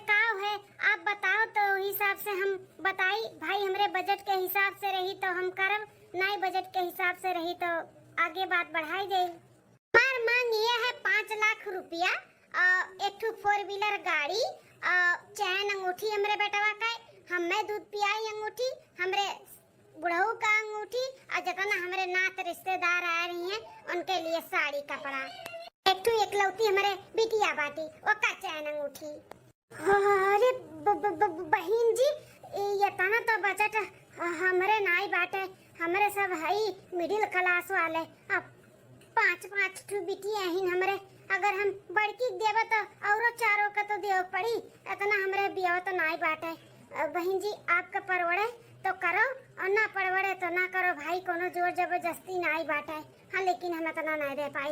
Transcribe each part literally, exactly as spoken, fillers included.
का है, आप बताओ तो हिसाब से हम बताई। भाई, हमरे बजट के हिसाब से रही तो हम करब, नाई बजट के हिसाब से रही तो आगे बात बढ़ाई जाई। हमार मांग ये है पाँच लाख रुपया, अ, एक ठो four wheeler गाड़ी, अ, चैन अंगूठी हमरे बेटवा का, हमें दूध पियाई अंगूठी, हमरे बुढ़ऊ का अंगूठी, और जितना हमरे नात रिश्तेदार आ रही हैं, उनके लिए साड़ी कपड़ा। एक ठो इकलौती हमरे बिटिया बाटी, ओका चैन अंगूठी। अरे ब-, ब-, ब-, बहिन जी, ए, इतना तो बजट ह-, हमरे नाई बाटे, हमरे सब हई middle class वाले। अब पाँच पाँच ठो बिटिया हिन हमरे, अगर हम बड़की के देबे तो औरो चारों के तो देवे पड़ी, इतना हमरे बियाह तो नाई बाटे। अ, बहिन जी, आपके परवड़े तो करो और ना परवड़े तो ना करो भाई, कोनो जोर जबरदस्ती नाई बाटे। हाँ, लेकिन हम इतना नाई दे पाई।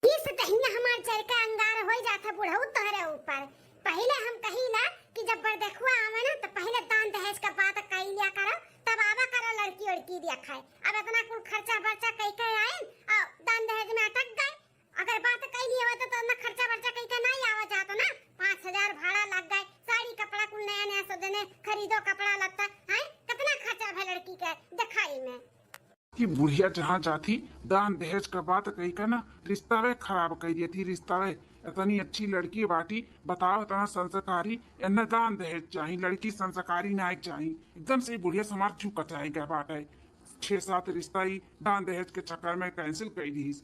ई से तहिया हमार चरका अंगार होई जात है बुढ़ऊ तोहरे ऊपर। पहिले हम कहिला कि जब बरदेखुआ आवे ना, तो पहिले दान दहेज का बात कई लिया करो, तब आवा करो लड़की उड़की दिया खाए। अब इतना कुल खर्चा बर्चा कई के आइन, और दान दहेज में अटक गए। अगर बात कई लिए होते तो इतना खर्चा बर्चा कई के नहीं आवा जात ना। पाँच हजार भाड़ा लग गए, साड़ी कपड़ा कुल नया नया सजने खरीदो, कपड़ा लत्ता, हैं? कितना खर्चा भे लड़की के दिखाई में। कि बुढ़िया जहाँ जाती, दान दहेज का बात कही का ना, रिश्तावे खराब कई देती, रिश्तावे। इतनी अच्छी लड़की बाटी, बताओ, इतना संस्कारी, इन्हें दान दहेज चाही, लड़की संस्कारी नाई चाही। एकदम से बुढ़िया समाज चुप कचाई गया बाटे। छह सात रिश्ता ही दान दहेज के चक्कर में cancel कई दीस।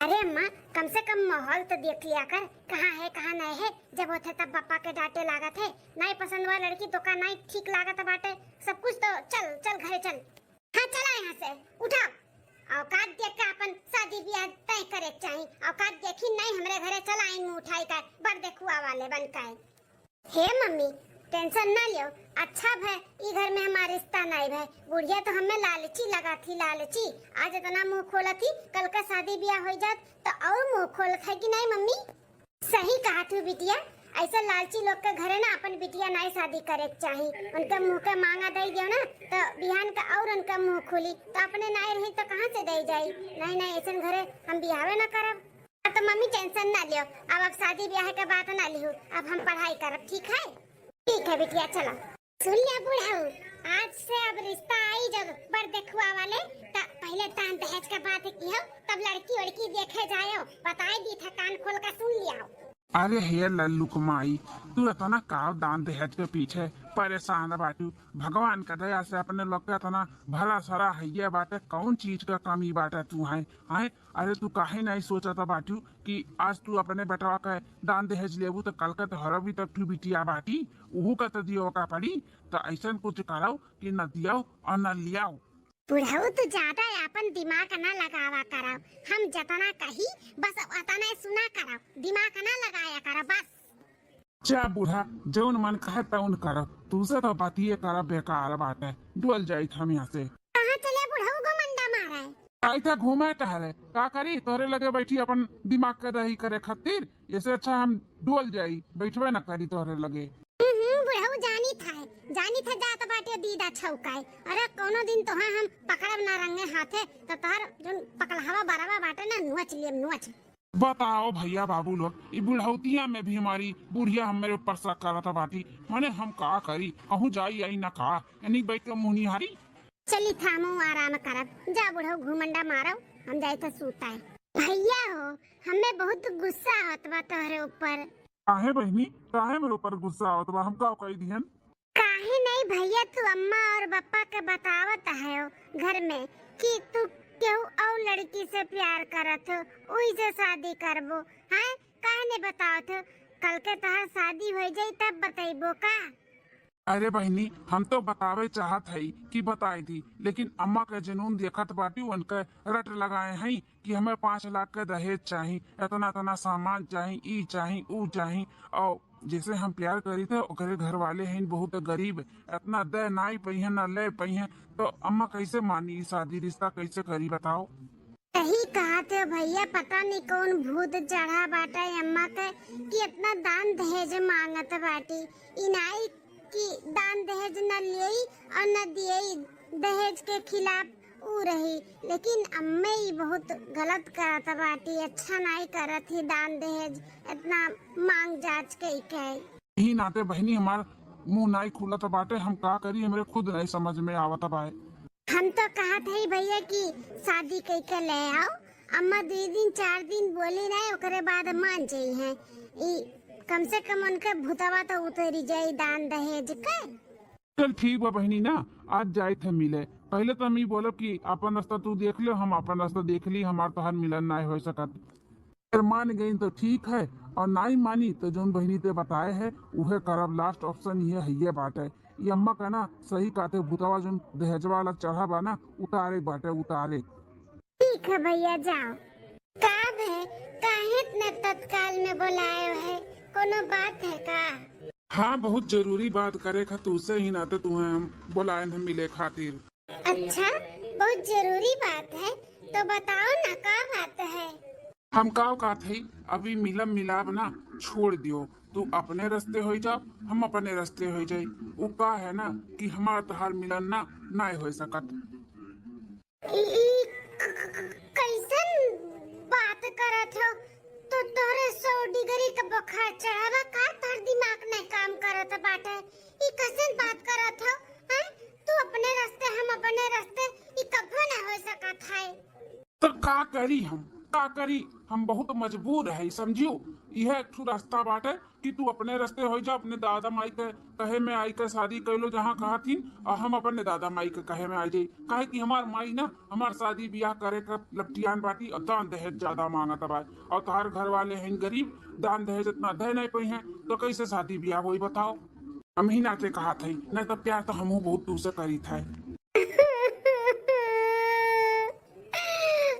अरे अम्मा, कम से कम माहौल तो देख लिया कर, कहाँ है, कहाँ नहीं है। जब होते तब पापा के डांटे लागत है, नहीं पसंद हुआ लड़की तो का नहीं ठीक लागत बाटे। सब कुछ तो चल, चल घरे चल। हाँ, चला यहाँ से, उठा। औकात देख के अपन शादी ब्याह तय करे के चाही। औकात देखी नहीं हमरे घरे, चला आई मुँह उठाई का, बरदेखुआ वाले बन के। हे मम्मी, tension ना लियो, अच्छा भय ई घर में हमार रिश्ता नहीं भय। बुढ़िया तो हमें लालची लगा थी, लालची। आज इतना मुँह खोला थी, कल का शादी ब्याह हो जात तो और मुँह खोलत है कि नहीं मम्मी? सही कहा तू बिटिया, ऐसे लालची लोग के घरे ना अपन बिटिया नाई शादी करे के चाही। उनके मुंह के मांगा दे दियो ना, तो बिहान का और उनके मुंह खुली, तो अपने नाई रही तो कहाँ से दे जाई? नहीं, नहीं, ऐसन घरे हम बियाहे ना करब। हाँ, तो मम्मी tension ना लियो, अब, अब शादी ब्याह के बात ना लिहो, अब हम पढ़ाई करब, ठीक है? ठीक है बिटिया, चलो। सुन लिया बुढ़ऊ, आज से अब रिश्ता आई जब बरदेखुआ वाले, त पहले दान दहेज का बात किहो, तब लड़की वड़की देखे जायो। बताई दी था, कान खोल के सुन लिया। अरे हे लल्लू के माई, तू इतना का दान दहेज के पीछे परेशान बाटू? भगवान का दया से अपने लोग के इतना भला सरा हइये बाटे, कौन चीज का कमी बाटे तू है, हैं? अरे तू काहे नहीं सोचत बाटू कि आज तू अपने बेटवा के दान दहेज लेबू तो कल के तोहरा भी तो एक ठो बिटिया बाटी, उहू का तो दियो का पड़ी। तो ऐसन कुछ करो कि न दियो और न लियाओ। बुढ़ऊ, तू ज्यादा आपन दिमाग ना लगावा करो, हम जतना कही बस ओतने सुना करो, दिमाग ना लगाया करो बस। जा बूढ़ा, जौन मन कहे तौन करो, तू से तो बतिये करा बेकार बाटे, डोल जाइत हम यहाँ से। कहाँ चले बुढ़ऊ घमंडा मारे? आई था घूमे टहरे, का करी तोहरे लगे बैठी अपन दिमाग के दही करे खातिर, ऐसे अच्छा हम डोल जाई, बैठबे ना करी तोहरे लगे। हम्म, बुढ़ऊ जानी था, जानी था जात बाटे दीदा छौकाए। अरे कौनो दिन तोहा हम पकड़ब ना रंगे हाथे, तो तोहर जौन पकलहवा बरवा बाटे ना, नोच लेब, नोच। बताओ भैया बाबू लोग, ई बुढ़ौतिया में भी हमारी बुढ़िया हमरे ऊपर शक करत बाटी, मने हम का करी, कहूँ जाई आई ना का, यानी बैठ के मुँह निहारी। चली थामो आराम करब, जा बुढ़ऊ घूमंडा मारो, हम जाई तो सूता है। भैया हो, हमें बहुत गुस्सा होत बा तोहरे ऊपर। काहे बहिनी, काहे मेरे ऊपर गुस्सा आवत बा? हम का कही दिहन? काहे नहीं भैया, तू अम्मा और बप्पा के बतावत है घर में कि तू केहू और लड़की से प्यार करत हो, उही से शादी करबो, हैं? काहे नहीं बतावत हो? कल के तोहार शादी हो जाई तब बतैबो का? अरे बहिनी, हम तो बतावे चाहत हई कि बताई दी, लेकिन अम्मा के जुनून देखत बाटी, उनके रट लगाए हई कि हमें पाँच लाख के दहेज चाही, इतना इतना सामान चाही, ई चाही, ऊ चाही। और जैसे हम प्यार करी थे, ओकरे घर वाले हैं बहुत गरीब, इतना दे नाई पइहे, ना ले पइहे, तो अम्मा कैसे मानी ई शादी, रिश्ता कैसे करी बताओ? सही कहत हो भैया, पता नहीं कौन भूत चढ़ा बाटे अम्मा के कि इतना दान दहेज मांगत बाटी। ई नाई कि दान दहेज न लेई और न दियई, दहेज के खिलाफ ऊ रही, लेकिन अम्मे ई बहुत गलत करत बाटी, अच्छा नाई करत ही दान दहेज इतना मांग जांच के के। यही नाते बहिनी हमार मुंह नाई खुलत बाटे, हम का करी, हमरे खुद नाई समझ में आवत बाए। हम तो कहत हई भैया कि शादी कइके ले आओ, अम्मा दुई दिन चार दिन बोली नाई, ओकरे बाद मान जइहैं। ई कम से कम उनके भूतवा तो उतरी जाई दान दहेज के। चल ठीक बा बहिनी ना, आज जाइत है मिले। पहिले तो हम ई बोलब कि आपन रास्ता तू देख ले, हम आपन रास्ता देख ली, हमार तोहार मिलन नाई हो सकत। अगर मान गई तो ठीक है, और नाई मानी तो जौन बहिनी ते बताए है उहे करब। Last option ये है, ये बाटे। ये अम्मा का ना सही कहते, भूतवा जौन दहेजवा वाला चढ़ा बा ना, उतारे बाटे, उतारे। ठीक है भैया, जाओ। का भे, काहे इतने तत्काल में बोलाए है? कोनो बात है का? हाँ, बहुत जरूरी बात करे खा, तुसे ही नाते तुम्हें हम बोलाए हैं मिले खातिर। अच्छा, बहुत जरूरी बात है, तो बताओ ना, का बात है? हम का कहत हई, अभी मिलब मिलाप ना छोड़ दियो, तू अपने रास्ते हो जाओ, हम अपने रास्ते हो जाई। उ का है ना कि हमार तोहार मिलन ना, नाय हो सकत। ई, ई क-, क-, क-, कैसन बात करत हो? तो तोहरे सौ डिग्री का बुखार चढ़ावा का? तोहर दिमाग नहीं काम करत बाटे। ई कैसन बात करत हो? हैं? तू अपने रास्ते, हम अपने रास्ते, ई कभो ना हो सकत है। तो का करी हम, का करी? हम बहुत मजबूर है, समझियो। यह एक ठो रास्ता बाटे कि तू अपने रास्ते हो जा, अपने दादा माई के कहे में आई के शादी कर लो जहाँ कहा थी, और हम अपने दादा माई के कहे में आ जाई। काहे कि हमार माई ना हमार शादी ब्याह करे के लपटियान बाटी और दान दहेज ज्यादा मांगत बाय, और तोहार घर वाले हैं गरीब, दान दहेज इतना दे नहीं पाई हैं, तो कैसे शादी ब्याह होई बताओ? हम ही नाते कहा थे, नहीं तो प्यार तो हमहू बहुत तुमसे करी थे।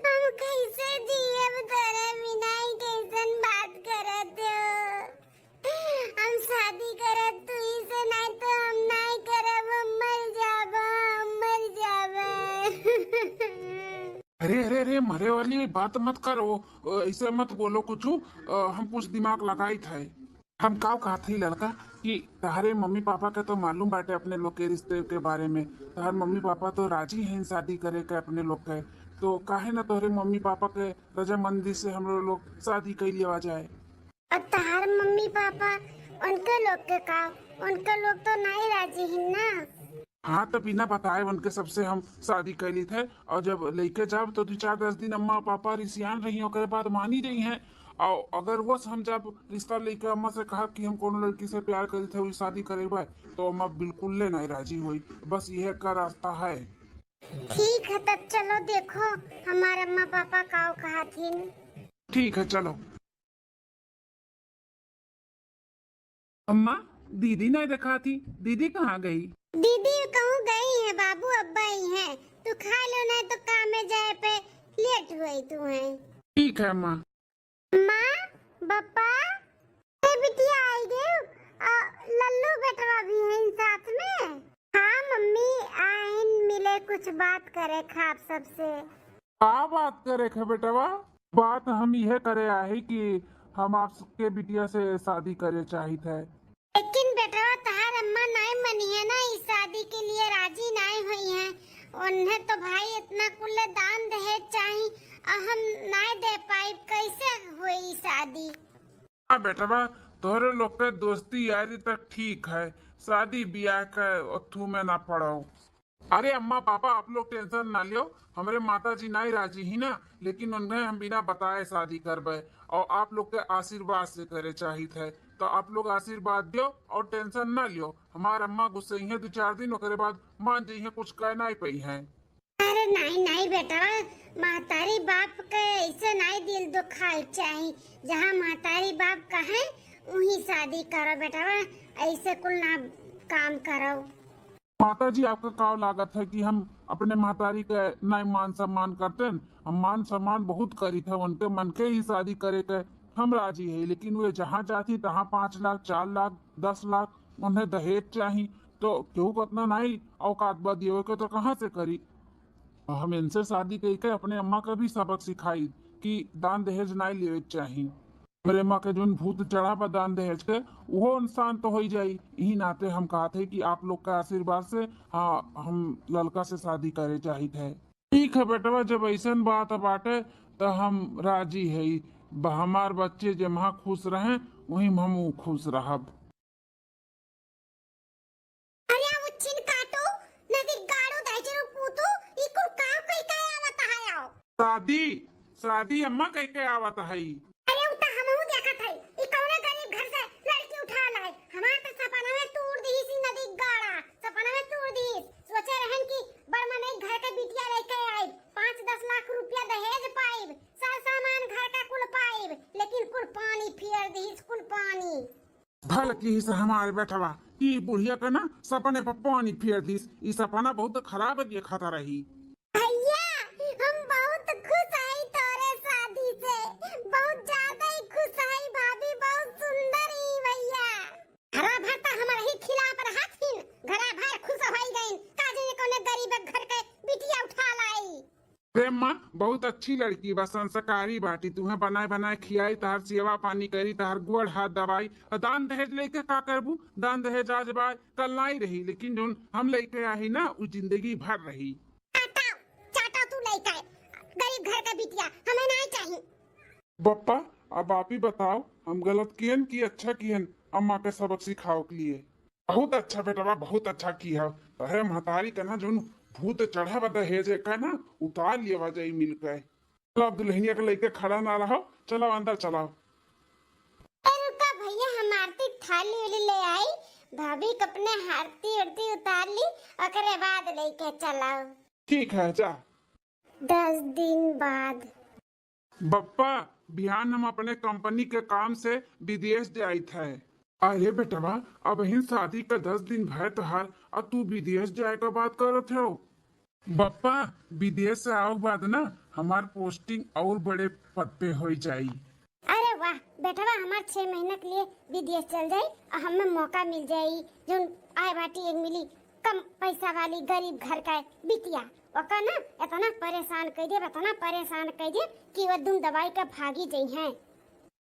हम कैसे जियब तोरे बिना, ई कैसन बात करत हो? हम शादी करब तू ही से, नाय तो हम नाय करब, हम मर जाब, हम मर जाब। अरे, अरे, अरे, मरे वाली बात मत करो, अ, ऐसे मत बोलो कुछ। अ, हम कुछ दिमाग लगाई थे। हम काव कहत हई लड़का कि तहरे मम्मी पापा के तो मालूम बाटे अपने लोग के रिश्ते के बारे में। तहर मम्मी पापा तो राजी हैं शादी करे के अपने लोग के, तो काहे ना तोहरे मम्मी पापा के रजामंदी से हम लोग शादी कर लिया जाए। और तहार मम्मी पापा, उनके लोग के का? उनके लोग तो नहीं राजी ही ना। हाँ, तो बिना बताए उनके सबसे हम शादी कर ली थे, और जब लेके जाब तो दो चार दस दिन अम्मा पापा रिसियान रही, ओकरे बाद मानी रही हैं। और अगर वो हम जब रिश्ता लेके अम्मा से कहा कि हम कोनो लड़की से प्यार करी थे, वही शादी करे बा, तो अम्मा बिल्कुल ले नहीं राजी हुई। बस यह का रास्ता है। ठीक है, तब चलो देखो हमारे अम्मा पापा काव कहा थी। ठीक है, चलो। अम्मा, दीदी नहीं दिखाती, दीदी कहाँ गई? दीदी कहूँ गई है बाबू, अब्बा ही है। तू खा लो, नहीं तो काम में जाए पे लेट हुई तू है। ठीक है अम्मा। माँ, बप्पा, ए बिटिया आई गए, आ, लल्लू बेटवा भी है इन साथ में। हाँ मम्मी, आइन मिले, कुछ बात करे खाब सबसे। का बात करे खे बेटवा? बात हम यह करे आहे कि हम आपके बिटिया से शादी करे चाहित है। लेकिन बेटवा, तहार अम्मा नाय मनी है ना, इस शादी के लिए राजी नाय हुई है। उन्हें तो भाई इतना कुल दान दहेज चाही, और हम नाय दे पाई, कैसे हुई शादी? हाँ बेटवा, तोहरे लोग के दोस्ती यारी तक ठीक है, शादी ब्याह के अथू में ना पड़ो। अरे अम्मा पापा, आप लोग टेंशन ना लियो, हमरे माता जी नाई राजी ही ना, लेकिन उन्हें हम बिना बताए शादी करबे और आप लोग के आशीर्वाद से करे चाहित है, तो आप लोग आशीर्वाद दियो और टेंशन ना लियो। हमार अम्मा गुस्सई है दो चार दिन, ओकरे बाद मान जइहे, कुछ कह नाई पई है। अरे नाई नाई बेटा, महतारी बाप के ऐसे नाई दिल दुखाए चाही, जहाँ महतारी बाप कहे वहीं शादी करो बेटा, ऐसे कुल ना काम करो। माता जी, आपका का लागत है कि हम अपने महतारी के नाई मान सम्मान करते हैं? हम मान सम्मान बहुत करी थे, उनके मन के ही शादी करे के हम राजी है, लेकिन वे जहाँ जाती तहाँ पाँच लाख, चार लाख, दस लाख उन्हें दहेज चाही, तो केहू को इतना नाई औकात बा दिए के, तो कहाँ से करी? हम इनसे शादी करके अपने अम्मा का भी सबक सिखाई कि दान दहेज नाई लेवे के चाही। मेरे अम्मा के जोन भूत चढ़ा बा दान दहेज के, वो शांत हो जाई। यही नाते हम कहते हैं कि आप लोग के आशीर्वाद से, हाँ, हम लड़का से शादी करे चाहित है। ठीक है बेटवा, जब ऐसन बात बाटे तो हम राजी है। ब-, हमार बच्चे जहाँ खुश रहें वहीं हम खुश रहब। शादी, शादी अम्मा कह के आवत हई। अरे उ त हमहू देखत हई, ई कौने गरीब घर से लड़की उठा लाई। हमार त सपनवे तूर दिहिस ई नदी गाड़ा, सपनवे तूर दिहिस। सोचे रहन कि बड़ मनई घर के बिटिया लेके आइब, पाँच दस लाख रुपया दहेज पाइब, सर सामान घर का कुल पाइब, लेकिन कुल पानी फेर दिहिस, कुल पानी। भल किहिस हमार बेटवा, ई बुढ़िया के ना सपने पर पानी फेर दिस। ई सपना बहुत खराब देखत रही। भैया, हम बहुत खुश हई तोरे शादी से, बहुत ज्यादा ही खुश हई भाभी, बहुत सुंदर ही भैया। घरा भर त हमरे ही खिलाफ रहत हिन, घरा भर खुश होई गइन, का जाने कौने गरीब घर के बिटिया उठा लाई। अरे अम्मा, बहुत अच्छी लड़की बा, संस्कारी बाटी, तुहें बनाए बनाए खियाई, तहार सेवा पानी करी, तहार गोड़ हाथ दबाई। और दान दहेज लेके का करबू? दान दहेज आज बा, कल नाई रही, लेकिन जौन हम लेके आही ना, उ जिंदगी भर रही। चाटा, चाटा तू लेके, गरीब घर का बिटिया, हमें नाई चाही। बप्पा, अब आप ही बताओ, हम गलत किहन कि अच्छा किहन अम्मा के सबक सिखाओ के लिए? बहुत अच्छा बेटवा, बहुत अच्छा किहा। तोहरे महतारी का ना जौन भूत चढ़ा बा दहेज का ना, उतार लिया जाई मिलके। चलो, अब दुल्हनिया के लेके खड़ा ना रहो, चलो अंदर चलाओ। ए, रुका भैया, हम आरती थाली उली ले आई, भाभी के अपने आरती उरती उतार ली, ओकरे बाद लेके चलाओ। ठीक है, जा। दस दिन बाद। बप्पा, बिहान हम अपने कंपनी के काम से विदेश जाइत है। अरे बेटवा, अबहिन शादी का दस दिन भय तोहार, आ तू विदेश जाए का बात करत हो? बप्पा, विदेश से आओ बाद ना हमार पोस्टिंग और बड़े पद पे होई जाई। अरे वाह बेटवा, हमार छह महीना के लिए विदेश चल जाई और हमें मौका मिल जाई, जौन आए बाटी एक मिली कम पैसा वाली गरीब घर का बिटिया, ओका ना इतना परेशान कर देब, इतना परेशान कर देब कि वो दुम दबाई के भागी जइहें।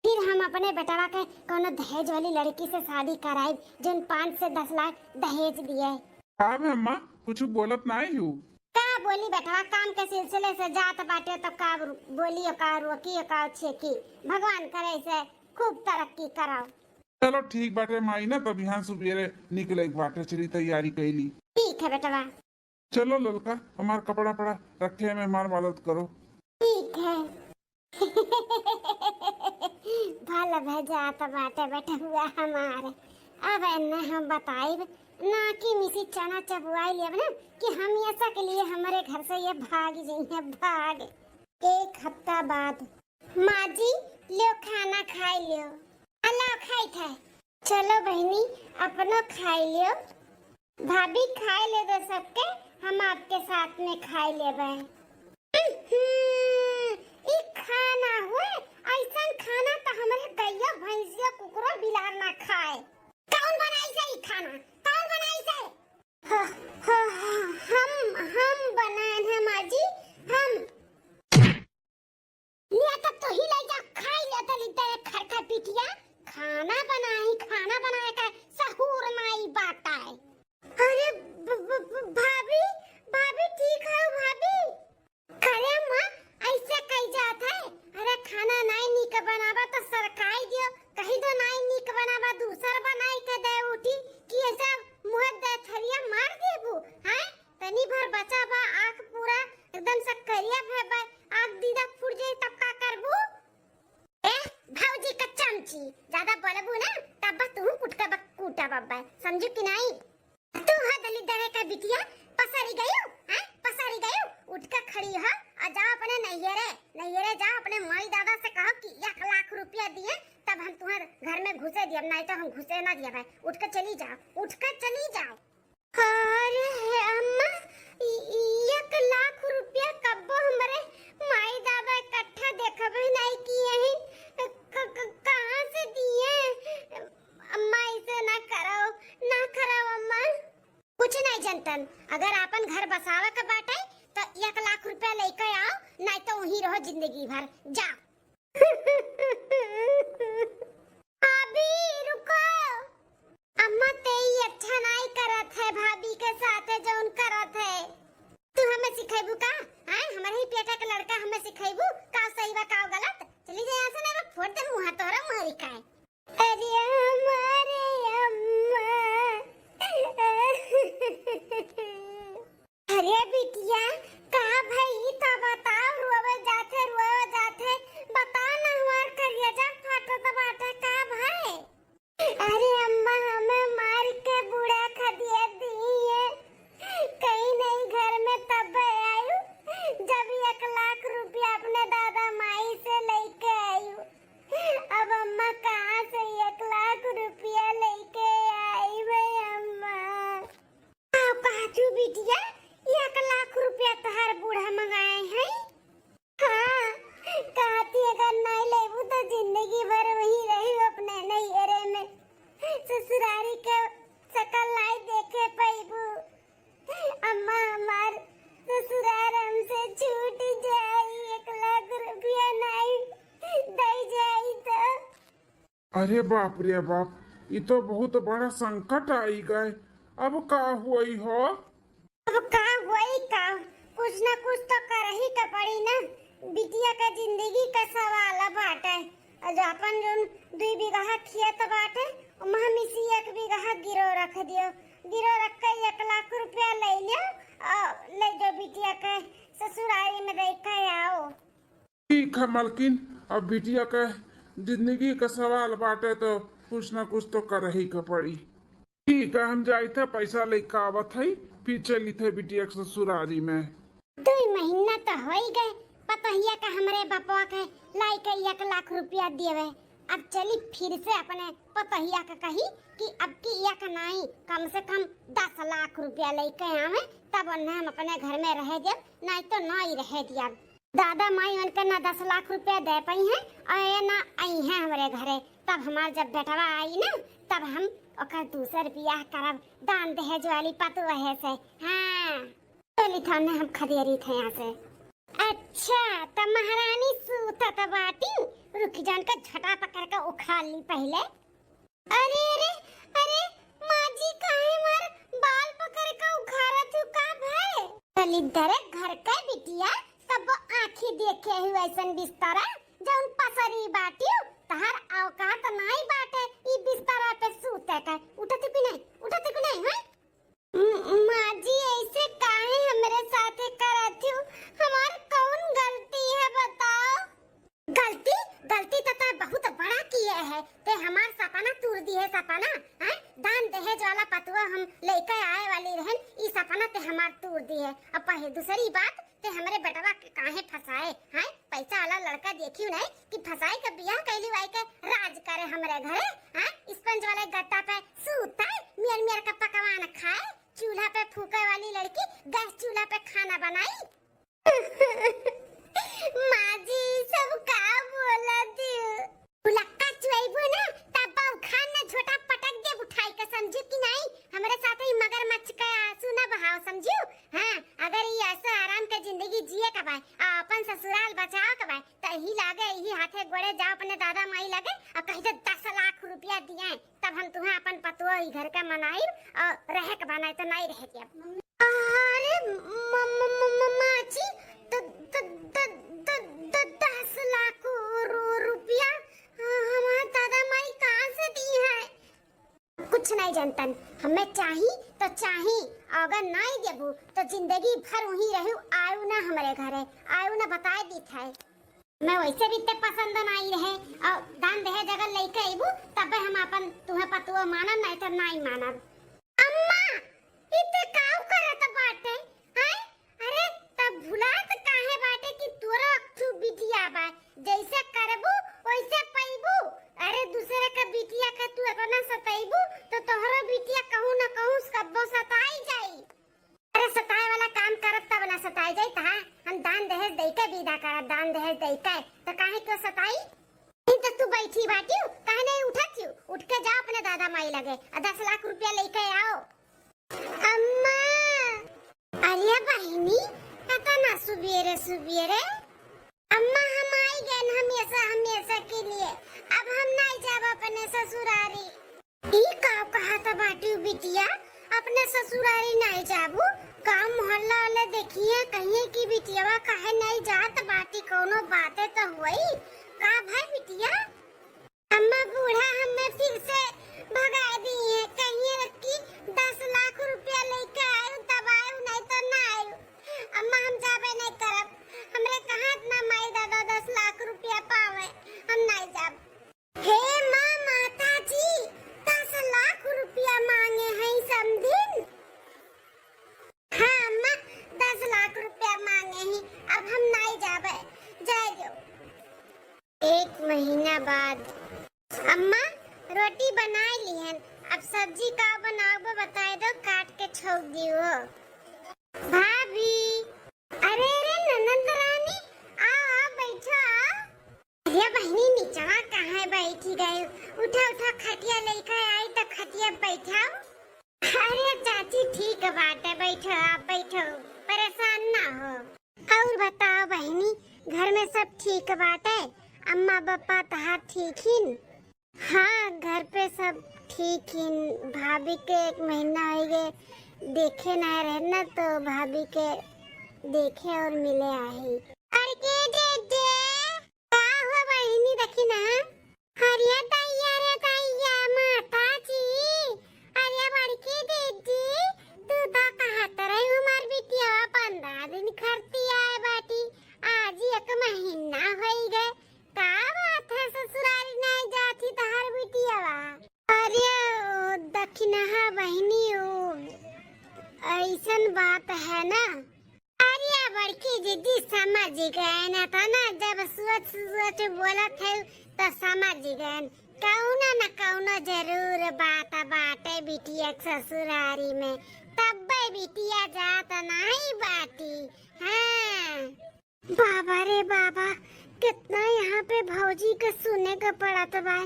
फिर हम अपने बेटवा के कोनो दहेज वाली लड़की से शादी कराइब, जौन पाँच से दस लाख दहेज दिए। का बे अम्मा, कुछ बोलत नाई हू? का बोली बेटवा, काम के सिलसिले से जात बाटे तो का बोली, का रोकी, का छेकी। भगवान करे से खूब तरक्की कराओ। चलो ठीक बाटे माई ना, तब बिहान सुबेरे निकले के बाटे, चली तैयारी कैली। ठीक है बेटवा। चलो ललका, हमार कपड़ा पड़ा रखे में हमार मदद करो। ठीक है। भल भजात बाटे बेटहुआ हमार। अब एन्ने हम बताइब ना कि मिसी चना चबुआई लेब ना कि हमेशा के लिए हमरे घर से ये भाग जइहें, भाग। एक हफ्ता बाद। माँ जी, ल्यो खाना खाई ल्यो। अल्लाह खाई खाए। चलो बहिनी, अपनो खाई ल्यो। भाभी खाए ले दे सबके, हम आपके साथ में खाए लेबे। हम्म, ई खाना हुए, ऐसन खाना तो हमरे गैया, भैंसिया, कुकुरो, बिलार ना खाए। कौन बनाई से ई खाना? कौन बनाई से? ह, ह, ह, हम, हम बनाए हैं माँ जी, हम। लिया तब तो ही लइका खाई ले तली तेरे घर का बिटिया। खाना बनाई, खाना बनाए का सहूर नाई बात है। अरे ब-, ब-, ब-, भाभी, भाभी ठीक है भाभी? अरे माँ, ऐसे कही जात है? अरे खाना नाई नीक बनावा तो सरकाई दियो, कही दो नाई नीक बनावा, दूसर बनाई के दे उठी कि ऐसा मुँह दे थरिया मार देबू, हैं? तनी भर बचा बा, आँख पूरा एकदम से करिया भे बा, आँख दीदा फूट जाई तब का करबू? ए, भौजी का चमची, ज्यादा बोलबू ना, तब बस तू कुटका बक-, कूटा बब्बा, समझू कि नाई? तू ह दलिद्दर का बिटिया, पसरी गयू, हैं? पसरी गयू, उठ के खड़ी ह, आ जाओ अपने नैहरे, नैहरे जाओ, अपने माई दादा से कहो कि एक लाख रुपया दिए, तब हम तुम्हारे घर में घुसे दिए, नहीं तो हम घुसे ना दिए भाई, उठ के चली जाओ, उठ के चली जाओ। अरे हे अम्मा, इ-, इ-, एक लाख रुपया कब्बो हमरे माई दादा इकट्ठा देखबे नहीं किए हैं। क-, क-, कहाँ से दिए? अम्मा, ऐसे ना करो, ना करो अम्मा। कुछ नहीं जनतन, अगर आपन घर बसावे के बाटे तो एक लाख रुपया लेके आओ, नहीं तो वहीं रहो जिंदगी भर। जाओ। भाभी, रुको। अम्मा, ते ई अच्छा नाई करत है, भाभी के साथ है जौन करत है। तू हमें सिखेबू का? हाँ, हमारे ही पेटा के लड़का हमें सिखेबू का सही बा, का गलत? चली जा यहाँ से, ना फोड़ दे मुँह तोहरा मुहरी का है। अरे हमारे अम्मा। अरे बिटिया, का भई त बताओ, रोवे अरे बाप रे बाप, ई तो बहुत बड़ा संकट आई गए। अब का हुई हो? अब का हुई का? कुछ ना कुछ तो करही के पड़ी ना। बिटिया का जिंदगी का सवाल बाटे। और जो अपन जोन दुई बीघा खेत बाटे, ओमा हम इसी एक बीघा गिरो रख दियो। गिरो रख के एक लाख रुपया ले लियो और ले जाओ बिटिया के ससुरारी में दे के आओ। ठीक है मलकिन, अब बिटिया के जिंदगी का सवाल बाटे तो कुछ ना कुछ तो करही के पड़ी। ठीक है, हम जाइत है, पैसा लेके आवत है, फिर चलित है बिटिया के ससुरारी में। दुई महीना तो होई गए, पतोहिया का हमरे बपवा के लाई के एक लाख रुपया दिए। अब चली फिर से अपने पतोहिया का कही कि अब की एक नाई, कम से कम दस लाख रुपया लेके आवे, तब उन्हें हम अपने घर में रहे देब, नाई तो नाई रहे दिया। दादा माई उनके ना दस लाख रुपया दे पाई हैं और ये ना आई हैं हमरे घरे, तब हमार जब बेटवा आई ना, तब हम ओकर दूसर बियाह करब, दान दहेज वाली पतोहे से। हाँ, चली थाने हम खदेरी थे यहाँ से। अच्छा, त महारानी सूतत बाटी, रुक जान का झटा पकड़ के उखाड़ ली पहले। अरे, अरे, अरे, माँ जी काहे हमार बाल पकड़ के उखाड़त हू का भय? दलिद्दर घर के बिटिया, कबो आँखी देखे हू ऐसन बिस्तरा, जौन पसरी बाटियो, तहार औकात नाई बाटे ई बिस्तरा पे सूते के। उठत भी नहीं, उठत भी नहीं, हैं? म-, माँ जी ऐसे काहे हमरे साथे करत हू? हमार कौन गलती है बताओ? गलती, गलती तो तै बहुत बड़ा किए है। ते हमार सपना तूर दिहे, सपना, हैं? दान दहेज वाला पतोह हम लेके आए वाली रहन, ई सपना ते हमार तूर दिहे। अब पहे-, दूसरी बात, ते हमरे बेटवा के काहे फंसाए, हैं? पैसा वाला लड़का देखियो नहीं कि फंसाए के बियाह कैली वाई के राज करे हमरे घरे, हैं? स्पंज वाले गद्दा पे सूते, मियर मियर का पकवान खाए, चूल्हा पे फूके वाली लड़की गैस चूल्हा पे खाना बनाई। माँ जी, ई सब का बोलत हू? भुलक्का चुआइबू ना, तब बउखान ना झोटा पटक देब उठाई के, समझू कि नहीं? हमरे साथे ही मगरमच्छ का आंसू ना बहाओ, समझू? हाँ, अगर ई ऐसो आराम के जिंदगी जिए के बाय, आ अपन ससुराल बचाओ के बाय, त यही लागे, यही हाथे गोड़े जाओ अपने दादा माई लगे और कह दे, "दस लाख रुपया दिए, तब हम तुहें अपन पतोह ई घर का मनाइब और रहे के बा, नहीं तो नहीं रहे दिया।" अरे म-, म-, म-, म-, माँ जी, द-, द-, द-, द-, द-, दस लाख रु-, रुपया, हाँ, हमार दादा माई कहाँ से दी है? कुछ नहीं जनतन, हमें चाही तो चाही, अगर नहीं देबू तो जिंदगी भर वहीं रहू, आयु ना हमरे घरे, आयु ना बताए दीत है। मैं वैसे भी ते पसंद नहीं रहे, और दान दहेज अगर लेके अइबू तबे हम अपन तुहे पतुआ मानब, नहीं तो नहीं मानब। अम्मा, ई ते काउ करत बाटे, हैं? अरे, तब भुलात काहे बाटे कि तोरो अक्थू बिटिया बा, जैसे करबू, वैसे पइबू। अरे, दूसरे का बिटिया का तू इतना सतइबू, तो तोहरो बिटिया कहूँ न कहूँ कब्बो सताई जाई। अरे, सताए वाला काम करब तब ना सताई जाई, तहा हम दान दहेज दइके विदा करब, दान दहेज दइके, तो काहे क्यों सताई? नहीं तो तू बैठी बाटियो, काहे नहीं उठत यू? उठ के जाओ अपने दादा माई लगे, और दस लाख रुपया लेके आओ। अम्मा! अरे बहिनी, एतना सुबेरे सुबेरे? अम्मा, हम आई गए हमेशा हमेशा के लिए, अब हम नहीं जाब अपने ससुरारी। ई का कहत बाटियो बिटिया, अपने ससुरारी नहीं जाबू? गाँव मोहल्ला वाले देखिए, कहिए कि बिटियावा काहे नहीं जात बाटी, कौनो बाते तो हुई का भाई बिटिया? अम्मा, बूढ़ा हमें फिर से भगा दिए, कहिए कि दस लाख रुपया लेके आयु तब आयु, नहीं तो ना आयु। अम्मा, हम जाबे नहीं करब, हमरे कहाँ इतना माई दादा दस लाख रुपया पावे, हम नहीं जाब। हे माँ, माता जी, दस लाख रुपया मांगे हैं समधिन। हाँ अम्मा, दस लाख रुपया मांगे ही, अब हम नाई जाबे, जाए दो। एक महीना बाद। अम्मा, रोटी बनाए लिहन, अब सब्जी का बनाबो बताए दो, काट के छोक दियो। भाभी, अरे, अरे, ननद रानी, आओ, आओ, बैठो, आओ। अरे बहिनी, निचवा काहे बैठी गए? उठा, उठा, खटिया लेके आई तो खटिया बैठाओ। अरे चाची, ठीक बाटे, बैठो, आप बैठो, परेशान ना हो। और बताओ बहिनी, घर में सब ठीक बाटे? अम्मा पापा तहार ठीक हिन? हाँ, घर पे सब ठीक ही। भाभी के एक महीना होइ गए, देखे ना रहे ना, तो भाभी के देखे और मिले आई। अरे के दे दे, का हुआ बहिनी, देखी ना। अरे दैया रे दैया, माता जी, अरे बड़की दीदी, तू तो कहत रही हमार बिटिया पंद्रह दिन खरती आए बाटी, आज एक महीना होइ गए, का बात है ससुरारी नहीं जाती तोहर बिटियावा? अरे ओ दखिनहा बहिनी, ओ ऐसन बात है ना। अरे बड़की दीदी समझ गए ना, तो ना जब सोच सोच बोलत है तो समझ गए। कौनो न कौनो जरूर बात बाटे बिटिया के ससुरारी में, तब्बे बिटिया जात नहीं बाटी। हाँ। बाबा रे बाबा, कितना यहाँ पे भौजी के सुने के पड़त बा,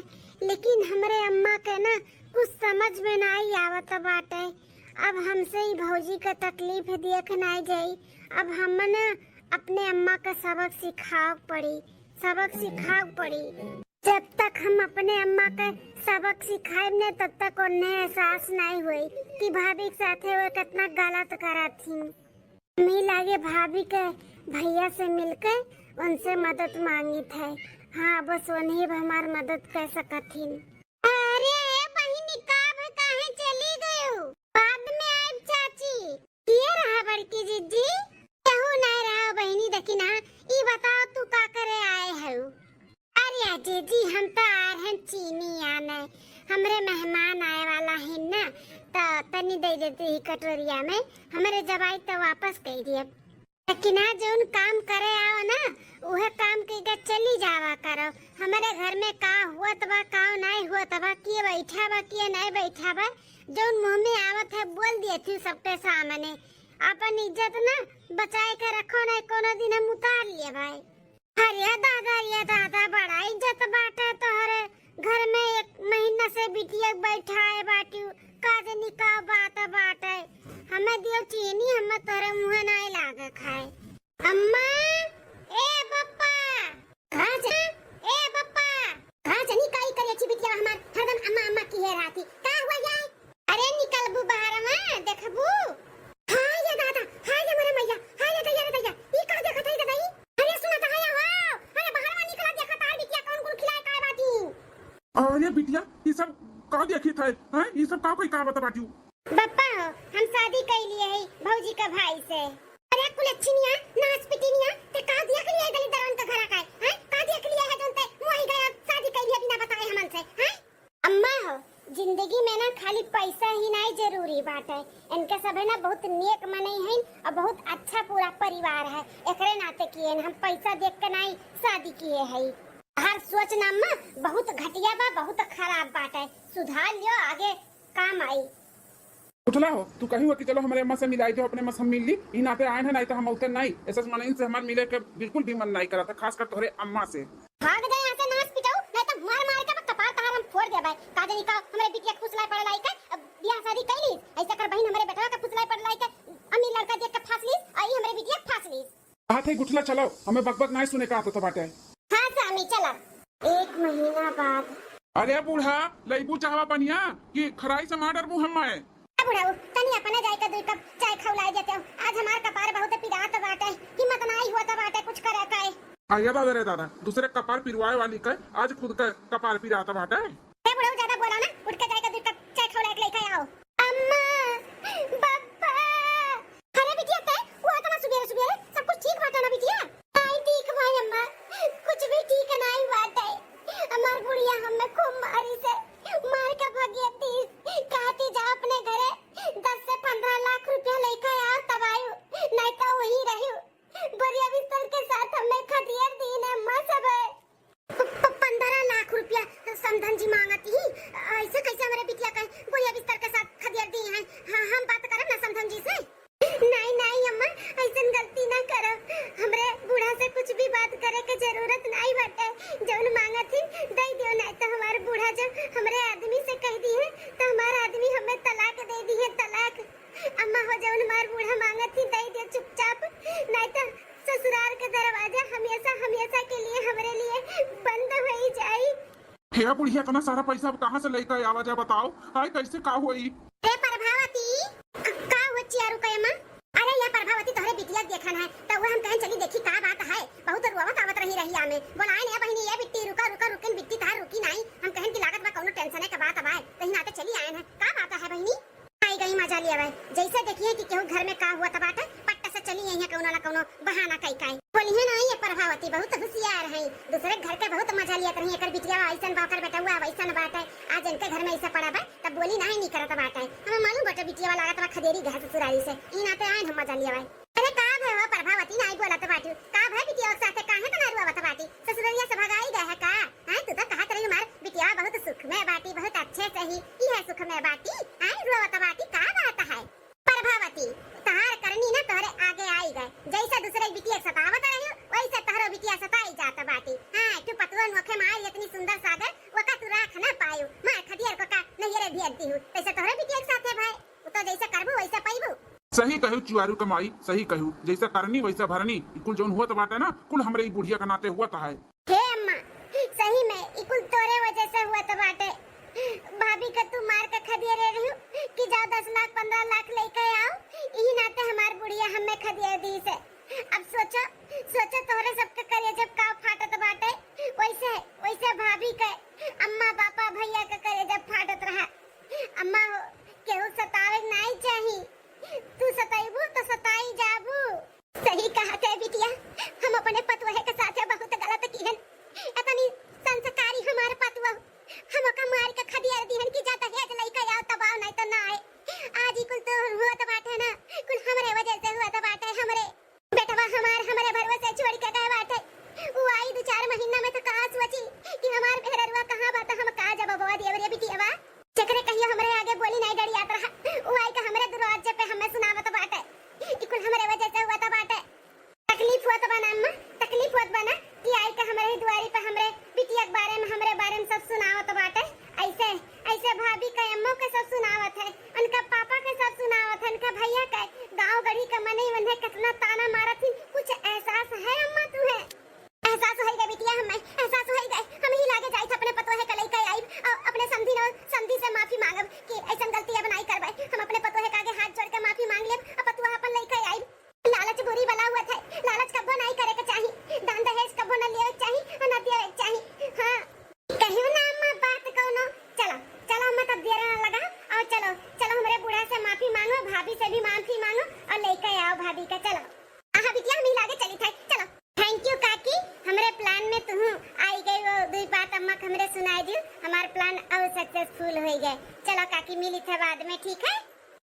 लेकिन हमरे अम्मा के ना कुछ समझ में नाई आवत बाटे। अब हमसे ही भौजी के तकलीफ देख नाई जाई। अब हम ना अपने अम्मा के सबक सिखाव पड़ी, सबक सिखाव पड़ी। जब तक हम अपने अम्मा के सबक सिखाएब ने, तब तक उन्हें एहसास नाई होई कि भाभी के साथे वो कितना गलत करत थी। हमी लागे भाभी के भैया से मिलके उनसे मदद मांगित है। हाँ, बस उन्हीं अब हमार मदद कर सकत हिन। अरे ए बहिनी, का भ-, काहे चली गयो? बाद में आइब चाची। के रहा बड़की जिज्जी? केहू नहीं रहा बहिनी, देखी ना। ई बताओ तू का करे आए हऊ? अरे जीजी, हम तो आ रहे हैं चीनी आने, हमरे मेहमान आए वाला है ना, तो तनी दे देती ही कटोरिया में, हमरे जब आई तो वापस कह दिए। लेकिन आज जौन काम करे आओ ना, उहे काम के के चली जावा करो। हमरे घर में का हुआ तबा, का नहीं हुआ तबा, के बैठा बा, के नहीं बैठा बा, जौन मुंह में आवत है बोल दिए थी सबके सामने। अपन इज्जत ना बचाए के रखो, नहीं कोनो दिन हम उतार लिए भाई। अरे दादा, ये दादा, बड़ा इज्जत बाटे तोहरे घर में, एक महीना से बिटिया के बैठाए बाटी, का जनी का बात बाटे। हमें दियो चीनी, हमें तोहरे मुँहे नाई लागे खाए। अम्मा, ए पप्पा, का ज-, ए पप्पा, का जनी काई करे अच्छी बिटिया हमार, हरदम अम्मा अम्मा किहे रहती, का हुआ ये? अरे निकलबू बाहर में देखबू। हाय रे दादा, हाय रे मोरे मैया, हाय रे दैया रे दैया, ई का देखत हई दादा ई? अरे सुना त हया हो, अरे बाहर में निकला देखा तार बिटिया कौन कौन खिलाए काय बाटी। अरे बिटिया, ई सब का देखित है? हैं? ई सब का कोई का बता बाटियो? बप्पा हो, हम शादी कई लिए है भौजी का भाई से। अरे कुलच्छिनिया, नास पिटिनिया, ते का देख लिए है दलित दरवन का घरा का है? हैं? का देख लिए है जौन ते मोही गया शादी कई लिए बिना बताए हमन से, हैं? अम्मा हो, जिंदगी में ना खाली पैसा ही नाई जरूरी बाटे। इनके सभे ना बहुत नेक मनई हईन और बहुत अच्छा पूरा परिवार है। एकरे नाते किए न, हम पैसा देख के नाई शादी किए हई। हर सोच ना अम्मा बहुत घटिया बा, बहुत खराब बाटे। सुधार लियो, आगे काम आई। उठला हो, तू कहीं हो कि चलो हमरे अम्मा से मिलाई दो, अपने अम्मा से हम मिल ली। ई नाते आए हैं, नाई तो हम उतर नाई। ऐसे मनई से हमार मिले के बिल्कुल भी मन नाई करत है, खासकर तोहरे अम्मा से। भाग जा यहाँ से नास पिटाऊ, नहीं तो मार मार के कपार तहार हम फोड़ देबै। का जानी का हमरे बिटिया के फुसलाए पड़ल आई के, अब बियाह शादी कैली, ऐसे कर बहिन हमरे बेटवा के फुसलाए पड़ल आई के, अमीर लड़का देख के फांस लीस, आई हमरे बिटिया के फांस लीस। कहा थे गुठला चलाओ, हमें बकबक नाय सुने का तो बाटे। हाँ स्वामी चला। एक महीना बाद। अरे बूढ़ा, लईबू चाहवा पनिया कि खराई से मार डरबू हम मैं? ए बुढ़ऊ, तनी अपने जाए के दुई कप चाय खौलाए देते हो। आज हमार कपार बहुत पिरात बाटे, हिम्मत नाई होत बाटे कुछ करे के। अरे दादा रे दादा, दूसरे कपार पिरवाए वाली के आज खुद के कपार पिरात बाटे। ए बुढ़ऊ, ज्यादा बोला ना, उठ के जाए के दुई कप चाय खौलाए के लेके आओ। अम्मा, बप्पा। अरे बिटिया, ते वो इतना सुबेरे सुबेरे, सब कुछ ठीक बाटे ना बिटिया? नाई ठीक भाई अम्मा, कुछ भी ठीक नाई बाटे। हमार बुढ़िया हमें खूब मारी से, मार के भगिया तीस, कहती जा अपने घरे दस से पन्द्रह लाख रुपया लेके आओ तब आयु, नहीं तो वहीं रही। बोरिया बिस्तर के साथ हमें खदेड़ दीन अम्मा सब। प-, प-, पन्द्रह लाख रुपया समधन जी मांगत ही, ऐसे कैसे हमरे बिटिया के बोरिया बिस्तर के साथ खदेड़ दी हैं? हाँ, हम बात करब ना समधन जी से। नाई, नाई अम्मा, ऐसन गलती ना करब। हमरे बूढ़ा से कुछ भी बात करे के जरूरत नाई बाटे। जौन मांगत ही, दे दियो, नाई तो हमार बूढ़ा जब हमरे आदमी से कह दी है, तो हमार आदमी हमें तलाक दे दी है, तलाक। अम्मा हो, जौन हमार बूढ़ा मांगत ही, दे दियो चुपचाप, नाई तो ससुराल के दरवाजा हमेशा, हमेशा के लिए हमरे लिए बंद होई जाई। हे बुढ़िया, इतना सारा पैसा अब कहाँ से लेके आवा जाए, बताओ? हाय, कैसे का होई? हे प्रभावती, का हुआ चियारू का अम्मा? अरे या प्रभावती, तोहरे बिटिया के देखन है, त वो हम कहन चली देखी का बात है। बहुत रोवत आवत रही रहिया में। बोलाए ने बहिनी, ये बिट्टी रुका, रुका, रुकिन बिट्टी, तहार रुकी नाई। हम कहन की लागत बा कौनो टेंशन के बात बा, तही नाते चली आयन है। का बात है बहिनी? आई गई मजा लिया भाई। जैसे देखिए कि केहू घर में का हुआ त बाटे, पट्ट से चली आई है कौनो ना कौनो बहाना कई काई। बोली है ना ये प्रभावती बहुत होशियार है, दूसरे घर के बहुत मजा लिया रही। एकर बिटिया ऐसन बा, ओकर बेटवा वैसन बाटे, आज इनके घर में ऐसा पड़ा बा, तब बोली नहीं, नहीं करत बाटे। हमें मालूम बाटे बिटिया लागत बा खदेरी घास ससुरारी से, ई नाते आए हम मजा लिया भाई। अरे का भे हो प्रभावती, नाई बोलत बाटी? का भे बिटिया के साथे काहे तना रुआवत बाटी? ससुररिया से भगाई गए है का? हैं, तू तो कहत रही हमार बिटिया बहुत सुख में बाटी, बहुत अच्छे से ही, ई है सुख में बाटी। हैं, रुआवत बाटी, का बात है? प्रभावती, तहार करनी ना तोहरे आगे आई गए। जैसे दूसरे बिटिया के सतावत रही, वैसे तोहरो बिटिया सताई जात बाटी। हाँ, तू पतुआ नोखे मार इतनी सुंदर सागर, ओका तू राख ना पायू। मार खदियर को का नैहरे भेज दी हूँ। तैसे तोहरे बिटिया के साथे भाई, उ तो जैसे करबू वैसे पैबू। सही कहू चुआरू के माई, सही कहू, जैसा करनी वैसा भरनी। ई कुल जौन हुआ त बाटे ना, कुल हमरे ई बुढ़िया के नाते हुआ त है। हे अम्मा, सही में ई कुल तोरे वजह से हुआ त बाटे। भाभी का तू मार के खदिया रे रहू कि जाओ दस लाख पन्द्रह लाख लेके आओ, यही नाते हमार बुढ़िया हमें खदिया दी से। अब सोचो, सोचो तोहरे सबके करेजब का फाटत बाटे, वैसे, वैसे भाभी के, अम्मा, पापा, भैया के करेजब फाटत रहा। अम्मा हो, केहू सतावे नाई चाही। तू सतैबू तो सताई जाबू। सही कहत है बिटिया, हम अपने पतुहे के साथे बहुत गलत किहन। इतनी संस्कारी हमार पतुह, हम ओका मार के खदियार दिहन कि जा दहेज लइके आओ तब आओ, नहीं तो ना आए। आज ई कुल तो हुआ त बाटे ना, कुल हमरे वजह से हुआ त बाटे, हमरे। बेटवा हमार हमरे भरोसे छोड़ के गए बाटे। उ आई दो चार महीना में तो कहा सोची कि हमार मेहररुआ कहाँ बा, तो हम का जवाबवा देब रे बिटियावा? जेकरे कहियो हमरे आगे बोली नहीं डरियात रहा, उ आई के हमरे दरवाजे पे हमें सुनावत बाटे। ई कुल हमरे वजह से हुआ त बाटे। तकलीफ होत बा ना अम्मा, तकलीफ होत बा ना कि आई के हमरे ही दुआरी पे हमरे बिटिया के बारे में, हमरे बारे में सब सुनावत बाटे। ऐसे, ऐसे भाभी के अम्मो के सब सुनावत है, उनका पापा के सब सुनावत है, उनका भैया के। गाँव गढ़ी के मनई उन्हें कितना ताना मारत ही, कुछ एहसास है अम्मा तुम्हें? एहसास होई गए बिटिया, हमें एहसास होई गए। हम ही लागे जाइत अपने पतोहे के लइके आइब और अपने समधी न, समधी से माफी मांगब कि ऐसन गलती अब नाई करबे। हम अपने पतोहे के आगे हाथ जोड़ के माफी मांग लेब और पतोहा अपन लइके आइब। लालच बुरी बला हुआ थे, लालच कब्बो नाई करे के चाही, दान दहेज कब्बो ना लेवे के चाही और ना देवे के चाही। हाँ, कहियो ना अम्मा बात कौनो। चलो, चलो अम्मा, तब देर ना लगा और चलो, चलो हमरे बूढ़ा से माफी मांगो, भाभी से भी माफी मांगो और लइके आओ भाभी के। चलो, आहा बिटिया, हम ही लागे चली थे, चलो। Thank you काकी, हमरे plan में तुहू आई गई, वो दुई बात अम्मा के हमरे सुनाई दियो, हमार plan और successful होई गए। चलो काकी, मिली थे बाद में, ठीक है?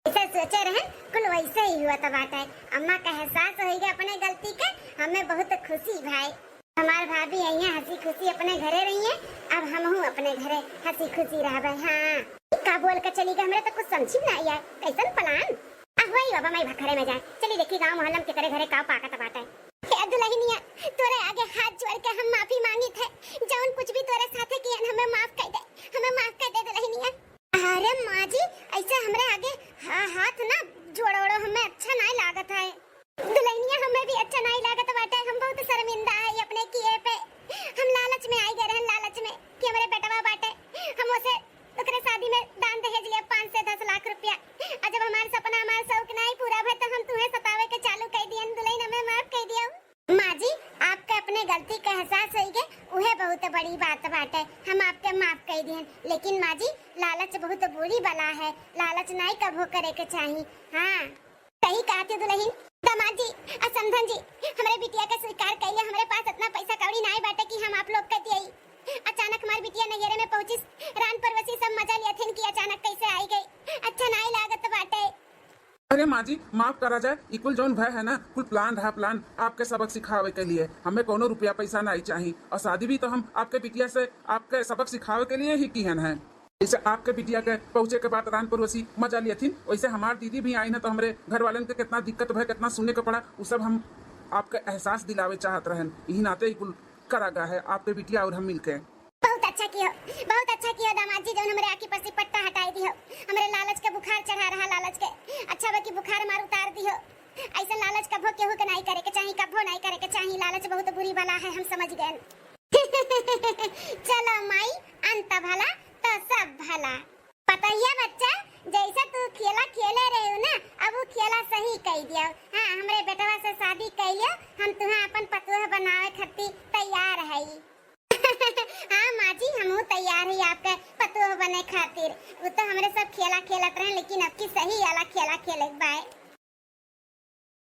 जैसे सोचे रहन, कुल वैसे ही हुआ त बाटे। अम्मा का एहसास होई गए अपने गलती के, हमें बहुत खुशी भाई। हमार भाभी आई है, हंसी खुशी अपने घरे रही है, अब हमहू अपने घरे हंसी खुशी रहबे। हाँ, का बोल के चली गए, हमरे तो कुछ समझी ना आया, कैसन plan? आ, वही बाबा, मैं घरे में जाए, चली देखी गाँव मोहल्ला में केकरे घरे का पाकत बाटे। हे दुल्हनिया, तोरे आगे हाथ जोड़ के हम माफी मांगी थे, जौन कुछ भी तोरे साथे किहन हमें माफ कर दे, हमें माफ कर दे दुल्हनिया। अरे माँ जी, ऐसे हमरे आगे हा-, हाथ ना जोड़ो, हमें अच्छा नहीं लागत है। दुल्हनिया, हमें भी अच्छा नहीं लागत बाटे, हम बहुत शर्मिंदा है अपने किए पे। हम लालच में आई गए रहन, लालच में कि हमरे बेटवा बाटे, हम उसे ओकरे शादी में दान दहेज लिया पाँच से दस लाख रुपया। आ जब हमार सपना, हमार शौक नाई पूरा भय, तो हम तुम्हें सतावे के चालू कर दियन। दुल्हन, हमें माफ कर दियो। माँ जी, आपके अपने गलती का एहसास होई गए, उहे बहुत बड़ी बात बाटे। हम आपके माफ कर दियन, लेकिन माँ जी, लालच बहुत बुरी बला है, लालच नाई कभो करे के चाही। हाँ। सही कहत हो दुल्हन। दामाद जी, आ समधन जी, हमरे बिटिया के स्वीकार कइले, हमरे पास इतना पैसा कौड़ी नाई बाटे कि हम आप लोग के दियई। अचानक हमार बिटिया नैहरे में पहुंचिस, रान पड़ोसी सब मजा लियथिन कि अचानक कैसे आई गई। अच्छा नाई लागत बाटे। अरे माँ जी, माफ करा जाए, ई कुल जौन भय है ना, कुल plan रहा, plan, आपके सबक सिखावे के लिए। हमें कोनो रुपया पैसा नाई चाही, और शादी भी तो हम आपके बिटिया से आपके सबक सिखावे के लिए ही किहन है। जैसे आपके बिटिया के पहुँचे के बाद रान पड़ोसी मजा लियथिन, वैसे हमार दीदी भी आई ना, तो हमरे घर वालन के कितना दिक्कत भय, कितना सुने के पड़ा, उ सब हम आपके एहसास दिलावे चाहत रहन। यही नाते ही कुल करा गा है आपके बिटिया और हम मिलके। बहुत अच्छा कियो, बहुत अच्छा कियो दामाद जी, जौन हमरे आँखी पर से पट्टा हटाई दियो। हमरे लालच के बुखार चढ़ा रहा, लालच के। अच्छा बा कि बुखार हमार उतार दियो। ऐसा लालच कभो केहू के नाई करे के चाही, कभो नाई करे के चाही। लालच बहुत बुरी बला है, हम समझ गए। चलो माई, अंत भला तो सब भला। पतोहिया बच्चा, जैसे तू खेला खेले रहे हो ना, अब वो खेला सही कई दियो। हाँ, हमरे बेटवा से शादी कई लियो, हम तुहा अपन पतोह बनावे खातिर तैयार हई। हाँ माँ जी, हमहू तैयार हई आपके पतोह बने खातिर। वो तो हमरे सब खेला खेलत रहे, लेकिन अब की सही वाला खेला खेले के बाय।